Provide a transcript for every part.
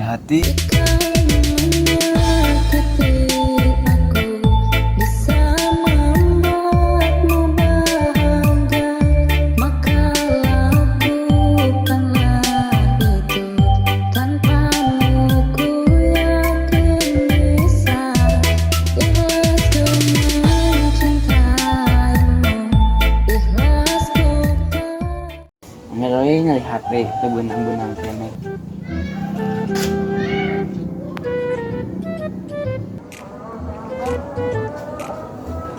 Hati. Jika menyakiti aku, bisa membuatmu bahagia, maka lakukanlah itu. Tanpamu ku yakin bisa. Ikhlasku mencintaimu, ikhlasku. Anger we nyeri hate teu beunang-beunang keneh.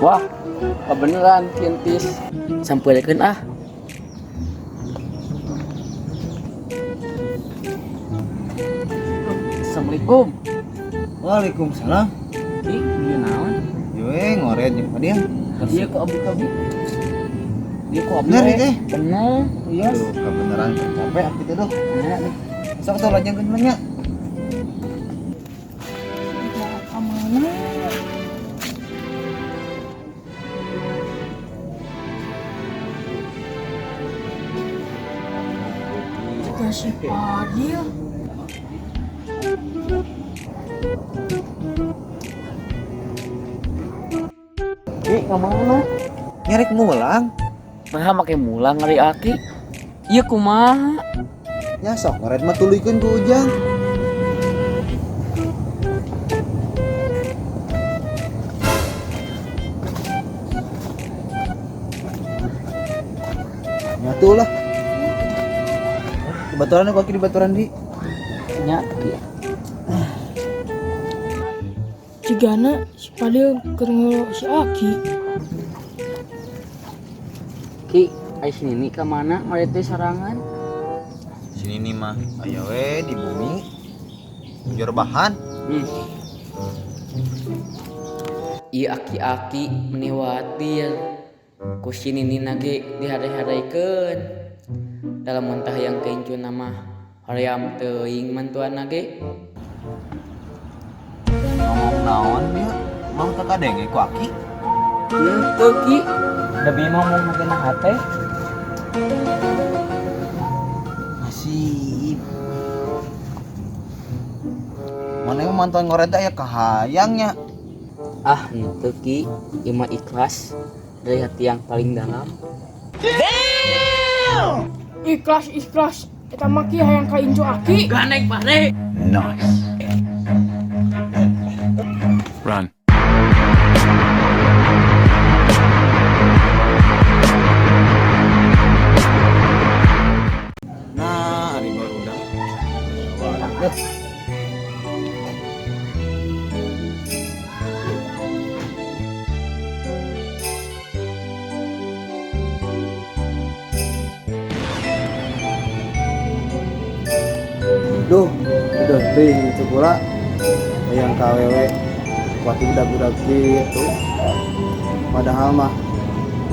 Wah, kebeneran kintis. Sampeurekeun ah. Assalamualaikum. Waalaikumsalam. Ki, ieu naon? Yo ngoret jeung Fadil. Iya kok abi-abi. Iya kok abi. Bener we. ieu teh? Bener. Iya. Aduh, kebenaran capek aku teh duh. Bener nih. Sok tuh lanjutkeun nya. Ka mana? Jika si Fadil. Ki, ka mana? Nyarek mulang. Nah, make mulang ngari aki. Ieu kumaha? Nya sok ngoret mah tuluykeun ku Ujang. Nyatu lah. Di baturan aku, Aki, di baturan di. Nya, ki. Cigana si Fadil keur ngelo si Aki. Ki, ai si Nini ka mana ngoret teh sorangan? Si Nini mah aya we di bumi. Jor bahan. Ieu aki-aki meni watir. Ku si Nini nage dihare-harekeun. Dalam mentah yang keincuna mah hoream teuing mantuan nage. Ngomong naon ieu? Mang teu kadenge ku Aki. Henteu Ki. Da bi ngomong na hate. Nasib. Mana emang mantuan ngoret teh aya kahayangnya. Ah, henteu Ki. Ieu mah ikhlas dari hati yang paling dalam. Ikhlas ikhlas. Eta mah ki hayang ka incu Aki. Gandeng pare. Nice. Run. Nah, ari baru udah. Duh. Duh, udah teuing itu pula. Hayang ka awewe pati budak-budak kitu. Padahal mah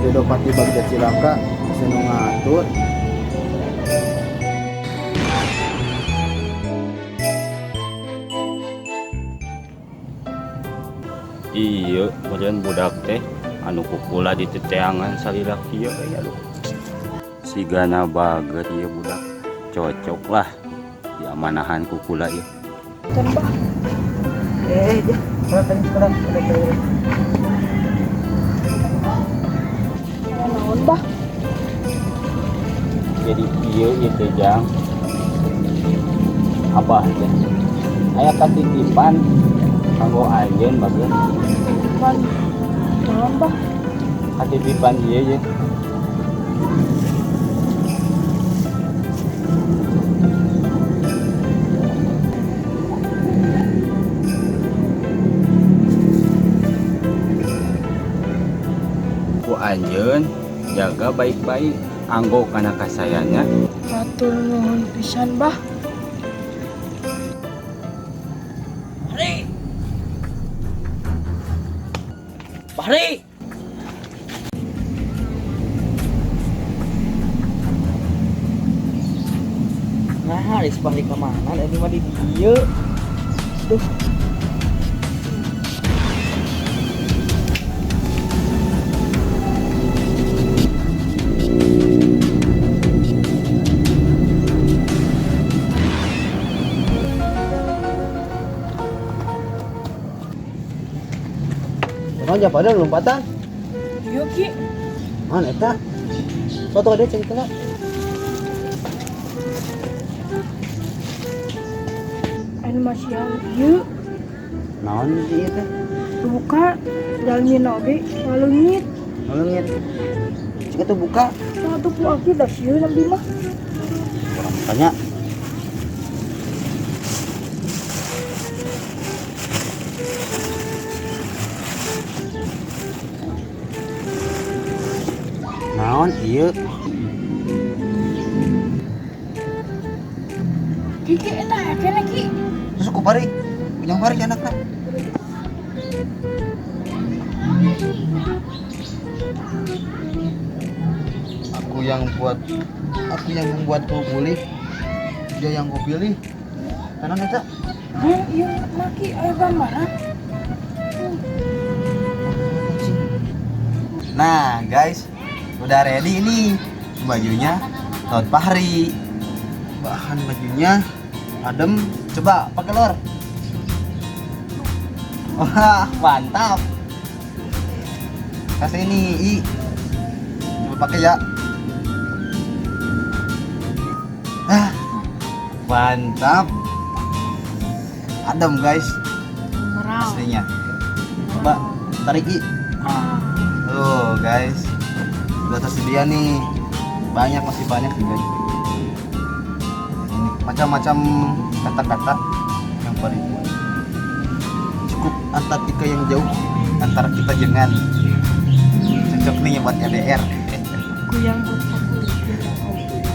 jodoh pati bagja cilaka geus nu ngatur. Iya, kemudian budak teh anu kukula di teteangan salila kieu euy aduh. Sigana bager ieu budak. Cocok lah diamanahan kukula ieu. Tembak. Dia. Kalau tadi sekolah, udah. Naon bah? Jadi kieu ieu teh Jang. Abah teh aya katitipan kanggo anjeun bageun. Titipan naon bah? Katitipan ieu ye. Ku anjeun jaga baik-baik anggo kana kasayangnya. Hatur nuhun pisan bah. Bahri. Bahri. Nah, Haris Bahri ke mana? Ini mah di dieu. Duh. Cuman ja pada lompatan. Iya Ki. Mana eta? Foto dia cek lah. Anu masih ieu. Naon ieu teh? Buka jalmina oge ngaleungit. Ngaleungit. Cik atuh buka. Satu ku aki da sieun abdi mah. Urang tanya. Naon ieu? Kiki enak kene Ki. Terus ku bari. Yang bari anakna. Aku yang buat, aku yang membuatku pulih, dia yang kau pilih. Kanan eta. Hah, ieu maki aya gambaran. Nah, guys, udah ready ini bajunya Tahun Fahri. Bahan bajunya adem. Coba pakai lor. Wah, mantap. Kasih ini, I. Coba pakai ya. Ah, mantap. Adem, guys. Aslinya. Coba tarik, I. Tuh, guys. Udah tersedia nih. Banyak, masih banyak sih, guys. Ini macam-macam kata-kata yang paling buat. Cukup Antartika yang jauh antara kita jangan. Cocok nih buat LDR. Aku yang buat aku dia yang kau pilih.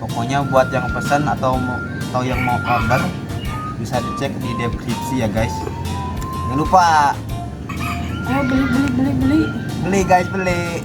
Pokoknya buat yang pesan atau yang mau order bisa dicek di deskripsi ya, guys. Jangan lupa. Ayo beli beli beli beli. Beli, guys, beli.